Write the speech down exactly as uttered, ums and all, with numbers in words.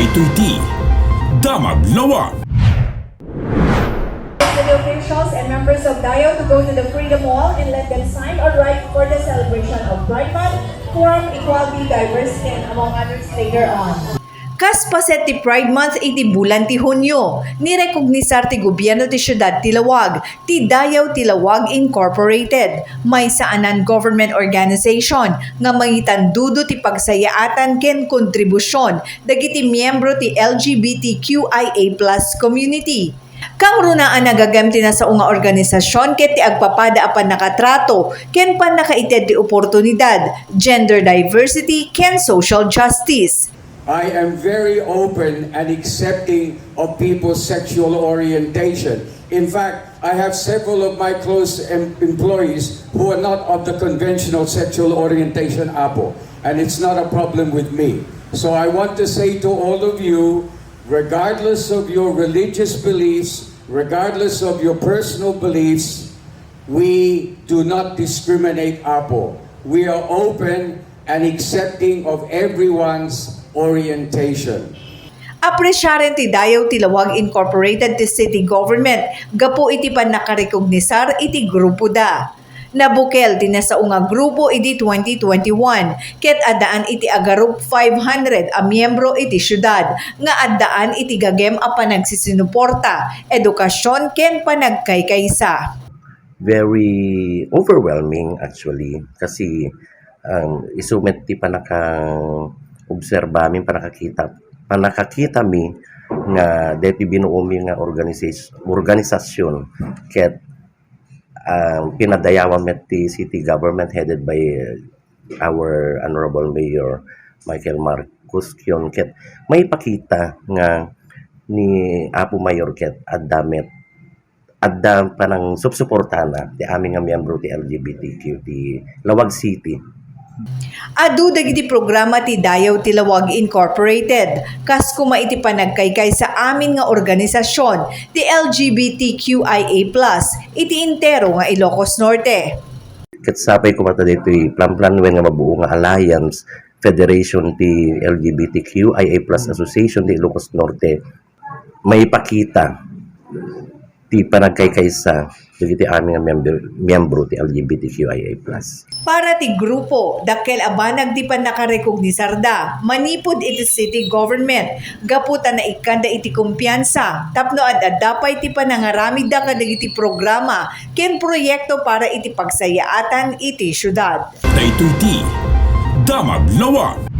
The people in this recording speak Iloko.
Itoy ti Damag Lawag. City officials and members of Dayaw to go to the Freedom Wall and let them sign or write for the celebration of Pride Month, Forum, Equality, Diversity, and among others later on. Kas paset ti Pride Month iti bulan ti Hunio, nirekognisar ti gobierno ti siudad ti Lawag ti Dayaw ti Lawag Incorporated, maysa a non-government organization nga mangitandudo ti pagsayaatan ken kontribusion dagiti miyembro ti L G B T Q I A plus community. Kangrunaan a gagem ti nasao nga organisasion ket ti agpapada a pannakatrato ken pannakaited ti oportunidad, gender diversity, ken social justice. I am very open and accepting of people's sexual orientation. In fact, I have several of my close em- employees who are not of the conventional sexual orientation, Apo, and it's not a problem with me. So I want to say to all of you, regardless of your religious beliefs, regardless of your personal beliefs, we do not discriminate, Apo. We are open and accepting of everyone's orientation. Apresiaren ti Dayaw ti Lawag Incorporated ti City Government gapu iti pannakarekognisar iti grupoda. Nabukel ti nasao nga grupo idi twenty twenty-one ket addaan iti agarup five hundred a miyembro iti siudad nga addaan iti gagem a panagsisinuporta, edukasion ken panagkaykaysa. Very overwhelming actually kasi um, isu met ti panaka obserba mi, panakakita, panakakita mi nga deti binuo mi nga organization, organisasyon ket um, pinadayawan met ti city government headed by uh, our honorable mayor Michael Marcos Kion ket maipakita nga ni Apo Mayor ket adda met adda panang supsuportana ti amin nga miyembro ti L G B T Q ti Lawag City. Adu dagiti programa ti Dayaw ti Lawag Incorporated, kas kuma iti panagkaykaysa amin nga organisasion ti L G B T Q I A plus iti entero nga Ilocos Norte. Ket sapay kuma ta ditoy planplanuen nga mabuo nga alliance, federation ti L G B T Q I A plus association ti Ilocos Norte, maipakita ti panagkaykaysa dagiti amin nga member, miyembro ti L G B T Q I A plus. Para ti grupo, dakkel a banag ti pannakarekognisarda manipud iti city government gapu ta naikkanda iti kumpiansa tapno ad-adda pay ti panangaramidda kadagiti programa ken proyekto para iti pagsayaatan iti siudad. Daytoy ti Damag Lawag.